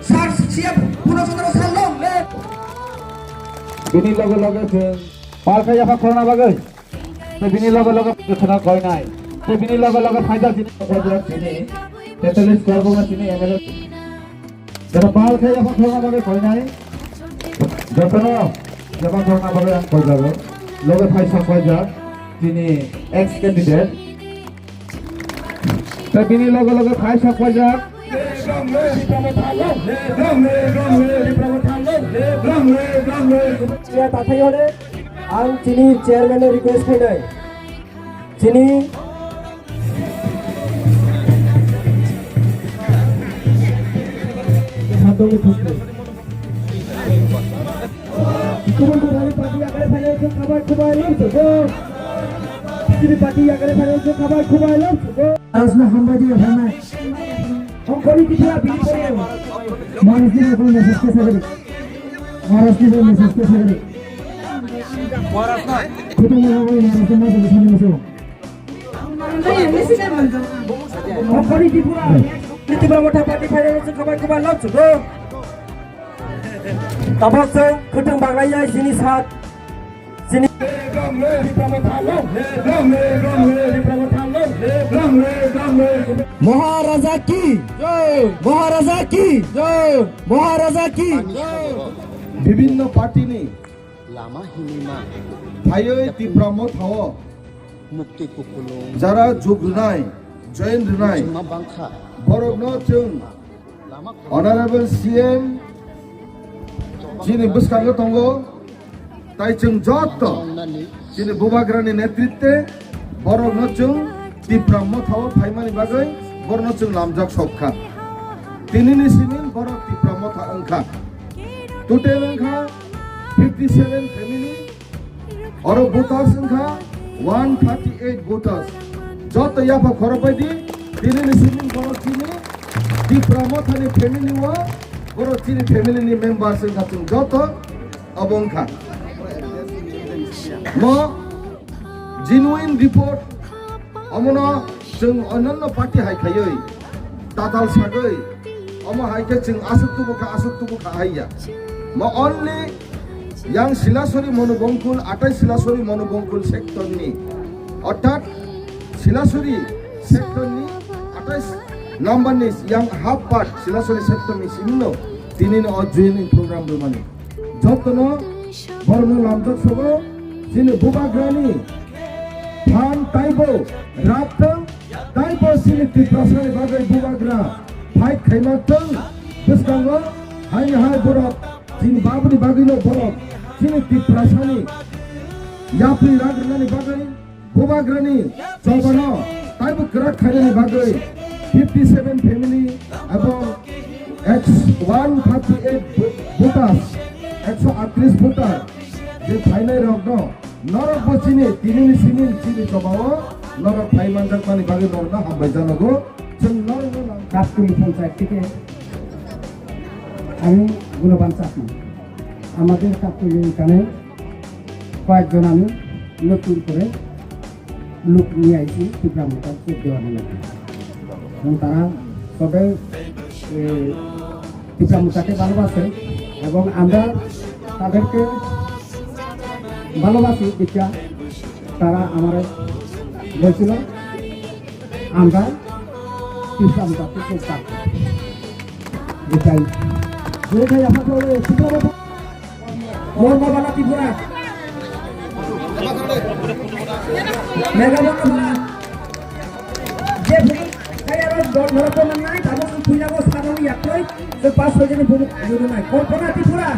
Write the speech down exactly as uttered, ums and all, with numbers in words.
Sir, C M Purno Chandra sir, long live! Bini loge loge chwng pal khe yapha khorna bagwi. Tei bini loge loge khwna koinai. Tei bini loge loge phaijak chini, phaijak chini. Tetelis Korbuma chini M L A. Jora pal khe yapha khorna bagwi koinai. Jotono yapha khorna bagwi ang koijago. Loge phaisa koijak chini ex candidate. Tei bini loge loge phaisa koijak. Chair tathai hore, ang chini chairman no request khainai. Chini Kubun kubun party yakre phai khabai khubai lom sugo. Chini party yakre phai khabai khubai lom sugo. Arasna hambai di hambai. Hongkori Tripura bini pore. Maharashtra ko message kaise kare? Maharashtra ko message kaise kare? Maharashtra. Kutung Maharashtra ko message kaise kare? Hongkori Tripura. Tripura Motha Party phairok khabai khubai lom sugo. Tabok se khwtwng baglaiyai chini sat. Chini Maharaja ki jai! Maharaja ki jai! Maharaja ki jai! Bibhinno party ni lama hinima phaiwi Tipra Motha o mukti kukulung jara jug rwnai, join rwnai, ma bangkha borokno chwng lama Honorable C M chini bwskango tongo, tai chwng joto chini bubagrani netritwe borokno chwng Tipra Motha o phaimani bagwi borokno chwng lamjak sokha. Tinini simin borok Tipra Motha wngkha. Total wngkha fifty seven family, oro voters wngkha one thirty eight voters. Joto yapha khorok bai di, tinini simin borok chini Tipra Mothani family o, borok chini family ni members wngkha chwng joto obo wngkha. Mo genuine report, omono chwng onyanno party hai khaiwi tatal sagwi, omo hai khe chwng aswk tubu kha, aswk tubu kha hai ya. Mo only yang Silasori Monobongkul, atai Silasori Monobongkul sector ni, orthat Silasori sector ni atai number ni yang half part Silasori sector ni simino tinino o joining program rwmani. Jotono borokno lamjak sogo, chini bubagrani phan taibo rap thang, taibo chini Tiprasani bagwi bubagra fight khaima thang, bwskango haini hai borok chini babuni bagwino borok chini Tiprasani yapri rak rwnani bagwi Bubagrani chobano taibo kwrak khainani bagwi fifty seven family ebong eksh-, one thirty eight vo-, voters, ekso atris voter je phainai rokno norok bo chini tinini simi chini chobao norok phai manjakmani bagwi norokno hambai janogo. Chwng norokno nang- Kaptuli Panchayat theke ami Gunoban Chakma. Amader Kaptuli kane কয়েকজন আমি নতুন করে লোক নিয়ে আইছি ত্রিপুরা মোর্চার চোখ দেওয়ার নিমিত্তে। এবং তারা সবাই, এ, ত্রিপুরা মোর্চাকে ভালোবাসে এবং আমরা তাদেরকে ভালোবাসি, এটা তারা আমার বলছিল। আমরা ত্রিপুরা মোর্চাকে চোখ রাখবো। এটাই। যেটাই আপনাকে বলে, ত্রিপুরা মোর্চা Mon Mobana Tripura. Meghalaya Tripura. Je bhumi kaya ro dol dhoro ko manai, tamo ko puila ko sadon yaktoi, to pas hoye jene bhumi ayo nai. Kalpana Tripura.